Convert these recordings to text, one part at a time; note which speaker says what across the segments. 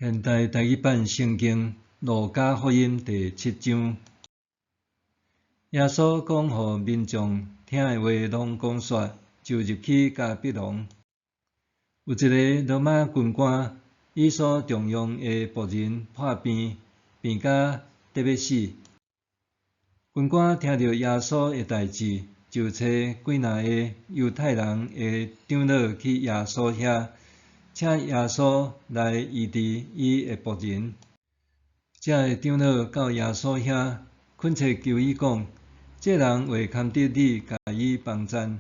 Speaker 1: 現代台語版聖經路加福音第七章，耶穌講予民眾聽的話攏講煞，就入去迦百農。有一个羅馬軍官，伊所重用的僕人破病，病甲得欲死。軍官聽著耶穌的代誌，就差幾若个猶太人的長老去耶穌遐，請耶穌來醫治伊的僕人。這个長老到耶穌遐，懇切求伊講：這人話堪得你共伊幫贊，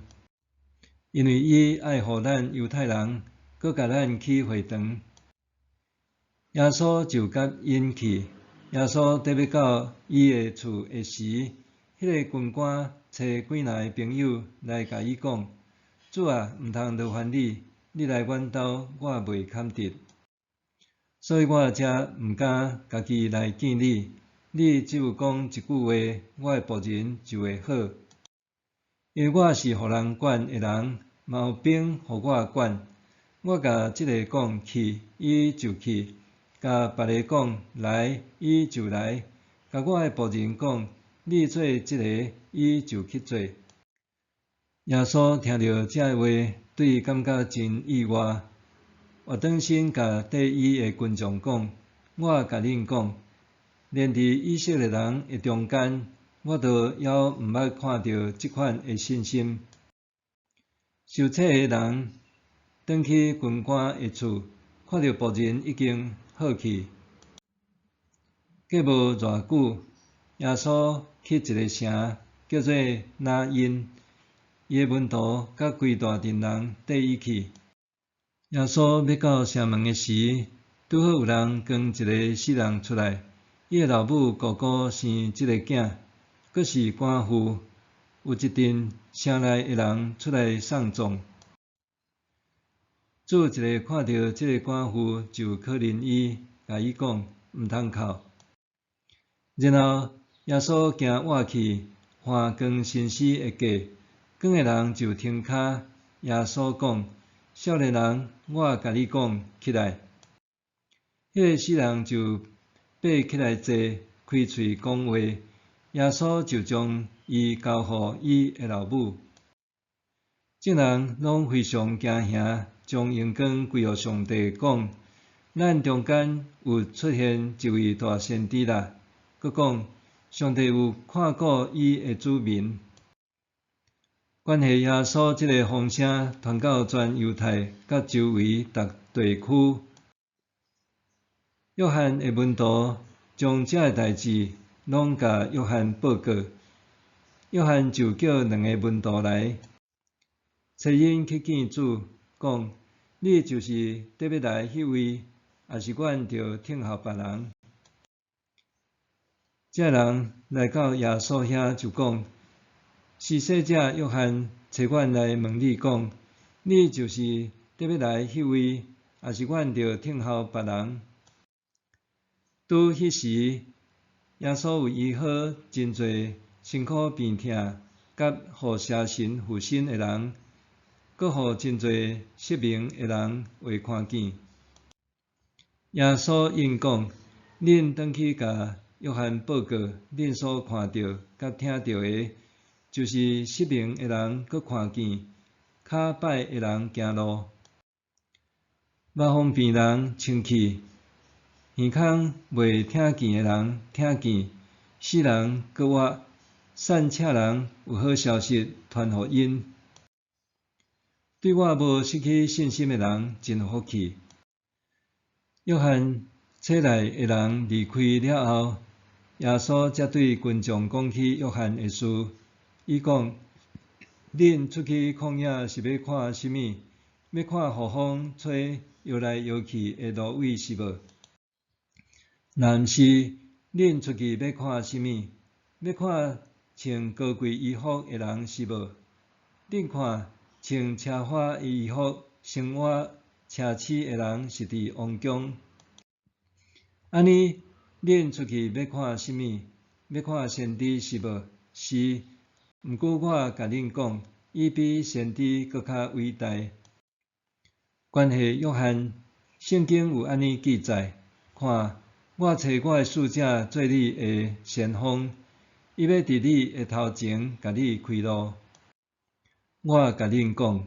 Speaker 1: 因為伊愛予咱猶太人，閣共咱起會堂。耶穌就佮𪜶去。耶穌欲到伊的厝的時，彼个軍官差幾若个朋友來共伊講：主啊，毋通勞煩你，你來阮兜，我袂堪得，所以我才毋敢家己來見你。你只有講一句話，我的僕人就會好。因為我是予人管的人，嘛有兵予我管。我共這个講去，伊就去；共別个講來，伊就來；共我的僕人講你做這个，伊就去做。耶穌聽著這个話，對伊感覺真意外，回轉身共綴伊的群眾講：我共恁講，連佇以色列人的中間，我都猶毋捌看著這款的信心。受差的人轉去軍官的厝，看著僕人已經好去。過無偌久，耶穌去一个城，叫做拿因。伊的門徒佮規大陣人綴伊去。耶穌欲到城門的時，拄好有人扛一个死人出來，伊的老母姑姑生這个囝，閣是寡婦。有一陣城內的人出來送葬。主一下看著這个寡婦，就可憐伊，共伊講：毋通哭。然後耶穌行倚去，翻扛身屍的架。扛的人就停跤。耶穌講：少年人，我共你講，起來！彼个死人就爬起來坐，開喙講話。耶穌就將伊交予伊的老母。眾人攏非常驚嚇，將榮光歸予上帝，講：咱中間有出現一位大先知啦！閣講：上帝有看顧伊的子民。關係耶穌這个風聲傳到全猶太佮周圍逐地區。約翰的門徒將這个代誌攏共約翰報告，約翰就叫兩个門徒來，差𪜶去見主，講：你就是得欲來彼位，抑是阮著等候別人？這人來到耶穌遐就講：施洗者約翰差阮來問你講，你就是得欲來彼位，抑是阮著等候別人？拄彼時，耶穌有醫好真濟身苦病痛，佮予邪神附身的人，閣予真濟失明的人會看見。耶穌應講：恁轉去共約翰報告，恁所看著佮聽著的，就是失明的人閣看見，跤擺的人行路，麻風病人清氣，耳孔袂聽見的人聽見，死人閣活，散赤人有好消息傳予𪜶。對我無失去信心的人真有福氣。約翰洗禮的人離開了後，耶穌才對群眾講起約翰的事。伊講：恁出去曠野是欲看啥物？欲看予風吹搖來搖去的蘆葦是無？若毋是，恁出去欲看啥物？欲看穿高貴衣服的人是無？恁看穿奢華的衣服、生活奢侈的人是佇王宮。按呢，恁出去欲看啥物？欲看先知是無？是。毋過我共恁講，伊比先知閣較偉大。關係約翰，聖經有按呢記載：看，我差我的使者做你的先鋒，伊欲佇你的頭前共你開路。我共恁講，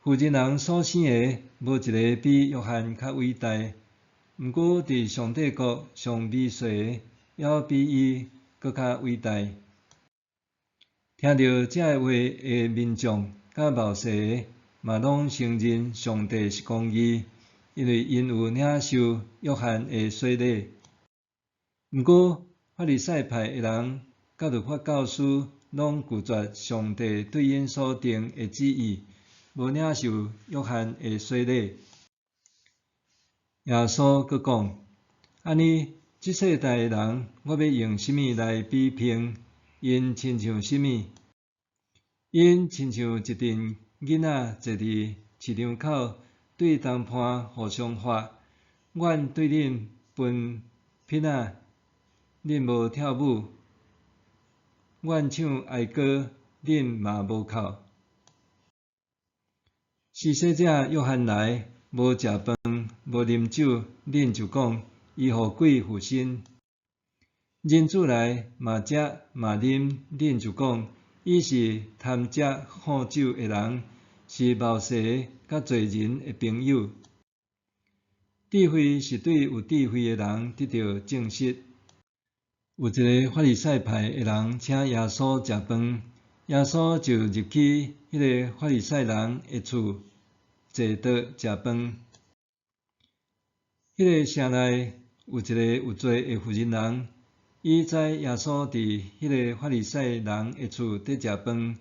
Speaker 1: 婦人人所生的，無一个比約翰較偉大。毋過佇上帝國上微細的，猶比伊閣較偉大。聽著這个話的民眾佮謀士的，嘛攏承認上帝是公義，因為𪜶有領受約翰的洗禮。毋過法利賽派的人佮律法教師攏拒絕上帝對𪜶所定的旨意，無領受約翰的洗禮。耶穌閣講：按呢，這世代的人，我欲用啥物來比並？𪜶親像啥物？𪜶親像一陣囡仔坐佇市場口，對同伴互相喊：阮對恁歕麰仔，恁無跳舞；阮唱哀歌，恁嘛無哭。施洗者約翰來，無食飯，無啉酒，恁就講伊予鬼附身。人子來，嘛食嘛啉，恁就講伊是貪食好酒的人，是謀士佮罪人的朋友。智慧是對有智慧的人得著證實。有一个法利賽派的人請耶穌食飯，耶穌就入去彼个法利賽人的厝坐桌食飯。彼个城內有一个有罪的婦人人，伊知耶穌佇彼个法利賽人的厝佇食飯，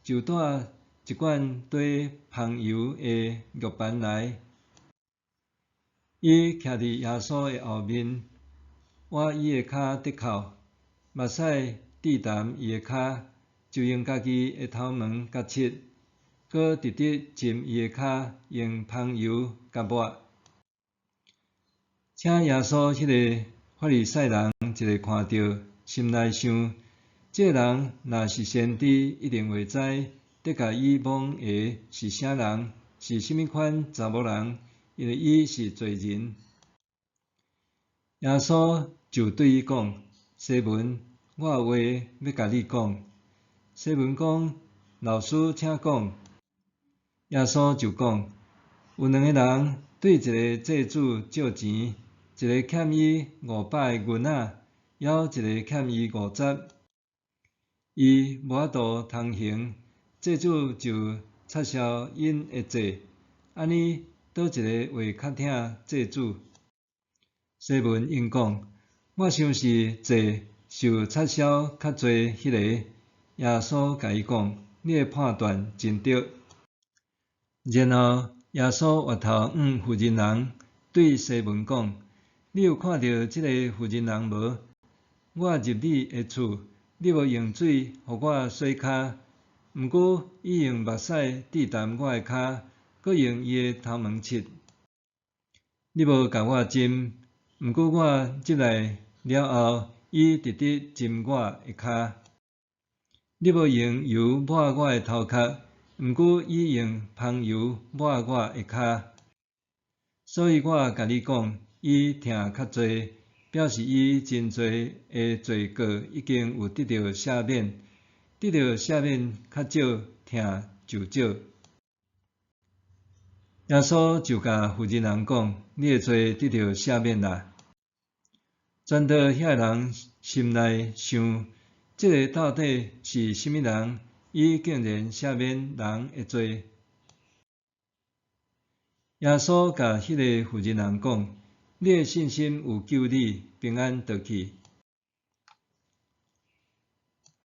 Speaker 1: 就帶一罐綴香油的玉盤來，伊徛佇耶穌的後面，倚伊的跤得哭，目屎滴澹伊的跤，就用家己的頭毛共拭，閣直直浸伊的跤，用香油共抹。請耶穌彼个法利賽人一个看著，心內想：這个人若是先知，一定會知佇共伊摸的是啥人，是啥物款查某人，因為伊是罪人。耶穌就對伊講：西門，我有話欲共你講。西門講：老師，請講。耶穌就講：有兩个人對一个債主借錢，一个欠伊500个銀仔，猶一个欠伊50。伊無法度通還，債主就撤銷𪜶的債。按呢，佗一个會較疼債主？西門應講：我想是債受撤銷較濟彼个。耶穌共伊講：你的判斷真對。然後耶穌回頭向婦人人對西門講：你有看著這个婦人人無？我入你的厝，你無用水予我洗跤，毋過伊用目屎滴澹我的跤，閣用伊的頭毛拭。你無共我斟，毋過我入來了後，伊直直斟我的跤。你無用油抹我的頭殼，毋過伊用香油抹我的跤。所以我共你講，伊疼較濟，表示伊真濟的罪過已經有得著赦免，得著赦免較少，疼就少。耶穌就共婦人人講：你的罪得著赦免啦。全桌遐人心內想：這个到底是啥物人？伊竟然赦免人的罪。耶穌共彼个婦人人講：你的信心有救你，平安倒去。